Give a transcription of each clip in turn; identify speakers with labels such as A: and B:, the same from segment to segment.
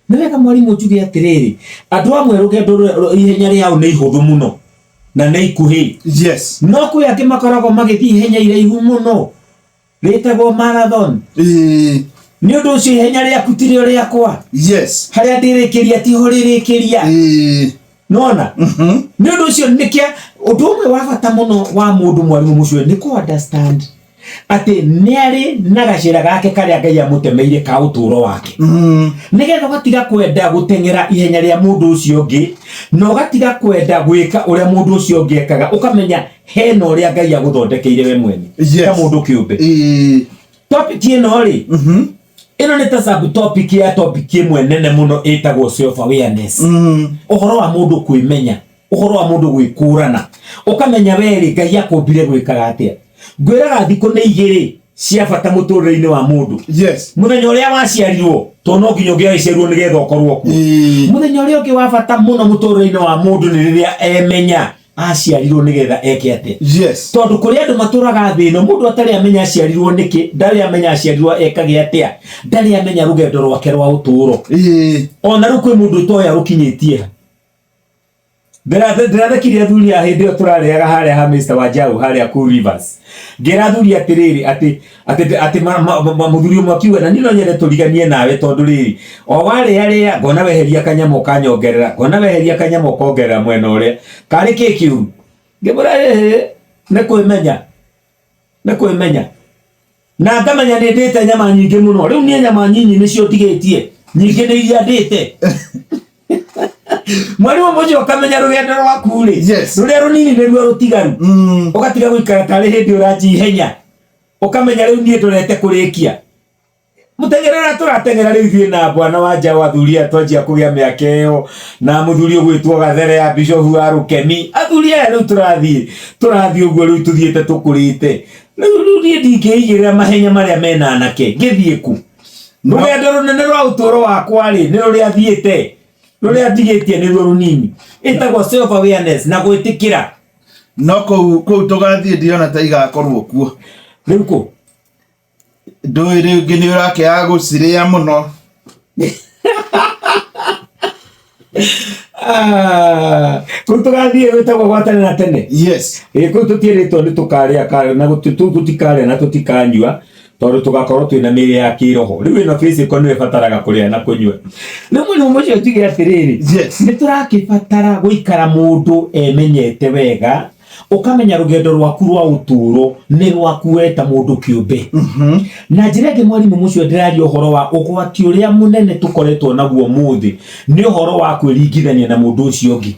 A: Nĩ wega mwarimũ njuge atĩrĩrĩ, andũ amwe rũgendo ihenya rĩao nĩ ihũthũ mũno na nĩ ikuhĩ. No kwĩ angĩ makoragwo magĩthiĩ ihenya iraihu mũno rĩtagwo marathon. Nĩ ũndũ ũcio ihenya rĩaku tirĩo rĩakwa. Harĩa ndĩrĩkĩria tiho rĩrĩkĩria. Nona nĩ ũndũ ũcio nĩkĩa ũndũ ũmwe wa bata mũno wa mũndũ mwarimũ mũcio nĩ kũ understand atĩ nĩ arĩ na gacĩra gake karĩa Ngai amũtemeire ka ũtũũro wake, nĩgetha ũgatiga kwenda gũteng'era ihenya rĩa mũndũ ũcio ũngĩ, na ũgatiga kwenda gwĩka ũrĩa mũndũ ũcio ũngĩ ekaga, ũkamenya hena ũrĩa Ngai agũthondekeire we mwene ta mũndũ kĩũmbe. Topic ĩno rĩ, ĩno nĩ ta sub topic ya topic ĩmwe nene mũno ĩtagwo self awareness, ũhoro wa mũndũ kwĩmenya, ũhoro wa mũndũ gwĩkũrana, ũkamenya we rĩ, Ngai akũmbire gwĩkaga atĩa. Ngwĩraga thikũ nĩ igĩrĩ cia bata mũtũrĩre-inĩ wa mũndũ. Mũthenya ũrĩa waciarirwo, tondũ no nginya ũngĩagĩciarirwo nĩgetha ũkorwo kuo. Mũthenya ũrĩa ũngĩ wa bata mũno mũtũrĩre-inĩ wa mũndũ nĩ rĩrĩa emenya aciarirwo nĩgetha eke atĩa. Tondũ kũrĩ andũ matũraga thĩ ĩno mũndũ atarĩ amenya aciarirwo nĩkĩ, ndarĩ amenya aciarirwo ekage atĩa, ndarĩ amenya rũgendo rwake rwa ũtũũro. Ona rĩu kwĩ mũndũ ũtoĩ arũkinyĩtie ha. Ndĩrathekirie athuri a hĩndĩ ĩyo tũrarĩaga harĩa ha Mr. Wanjau harĩa kũu Rivers. Ngĩra athuri atĩrĩrĩ, atĩ atĩ atĩ mũthuri ũmwe akiuga, na niĩ no nyende tũriganie nawe, tondũ rĩrĩ, o warĩa rĩa ngona weheria kanyamũ ũkanyongerera, ngona weheria kanyamũ ũkongerera mwena ũrĩa karĩ kĩ kĩũru. Ngĩmwĩra, ĩhĩ, nĩ kwĩmenya, nĩ kwĩmenya, na ngamenya nĩ ndĩte nyama nyingĩ mũno. Rĩu niĩ nyama nyinyi nĩcio ndigĩtie, nyingĩ nĩ iria ndĩte. Mwarimũ mũcio, ũkamenya rũgendo rwaku rĩ, rũrĩa rũnini nĩruo rũtigaru. Ũgatiga gũikara tarĩ hĩndĩ ũranjia ihenya, ũkamenya rĩu niĩ ndorete kũrĩkia mũteng'ere ũrĩa tũrateng'era rĩu ithuĩ na bwana wa njaũ. Athuri aya twanjia kũgĩa mĩaka ĩyo na mũthuri ũgwĩtwo Gathere ya bishofu wa Rũkemi, athuri aya rĩu tũrathiĩ ũguo, rĩu tũthiĩte tũkũrĩte. Rĩu niĩ ndingĩigĩrĩra mahenya marĩa mena anake ngĩthiĩ ku. Rũgendo rũnene rwa ũtũũro wakwa rĩ, nĩ rũrĩa thiĩte, rũrĩa ndigĩtie nĩruo rũnini. Ĩtagwo self awareness na gwĩtĩkĩra.
B: No kũu tũgathiĩ ndirona ta igakorwo kuo.
A: Rĩu kũ?
B: Ndũĩ rĩngĩ nĩ ũrakĩaga gũcirĩa mũno.
A: Ah, kũu tũgathiĩ gwĩtagwo gwatane na tene. Ĩ kũu tũtiĩrĩtwo nĩ tũkarĩa na tũtikarĩa na tũtikanyua, tondũ tũgakorwo twĩna mĩĩrĩ ya kĩroho. Rĩu ĩno physical nĩyo ĩbataraga kũrĩa na kũnyua. Rĩu mũrimũ ũcio njuge atĩrĩrĩ, nĩ tũrakĩbatara gũikara mũndũ emenyete wega, ũkamenya rũgendo rwaku rwa ũtũũro nĩ rwaku we ta mũndũ kĩũmbe. Na njĩra ĩngĩ, mwarimũ mũcio, ndĩraria ũhoro wa ũgwati ũrĩa mũnene tũkoretwo naguo mũthĩ, nĩ ũhoro wa kwĩringithania na mũndũ ũcio ũngĩ.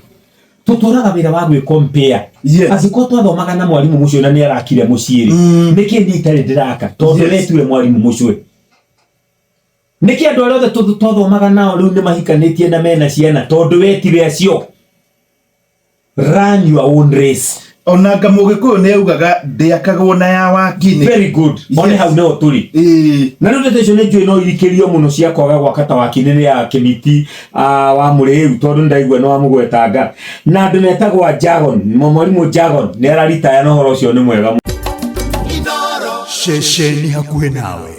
A: Tũtũraga wĩra wa gwĩ compare. Angĩkorwo twathomaga na mwarimũ mũcio na nĩ arakire mũciĩ rĩ, nĩkĩ niĩ itarĩ ndĩraka? Tondũ we tiwe mwarimũ mũcio. Nĩkĩ andũ arĩa othe twathomaga nao rĩu nĩ mahikanĩtie na mena ciana? Tondũ we tiwe acio. Run your own race.
B: Ona nga mũgĩkũyũ nĩ augaga ndĩakagwo na ya wakini.
A: Very good. One hau nĩho tũrĩ. Na rĩu ndeto icio nĩ njũĩ no irikĩrio mũno cia kwaga gwaka ta wakini nĩ ya Kĩmiti, wa Mũrĩu, tondũ nĩndaigua nĩ wamũgwetanga, na andũ metagwo Jagon, mwarimũ Jagon nĩ araritaya na ũhoro ũcio nĩ mwega.
C: Ceceni hakuhĩ nawe.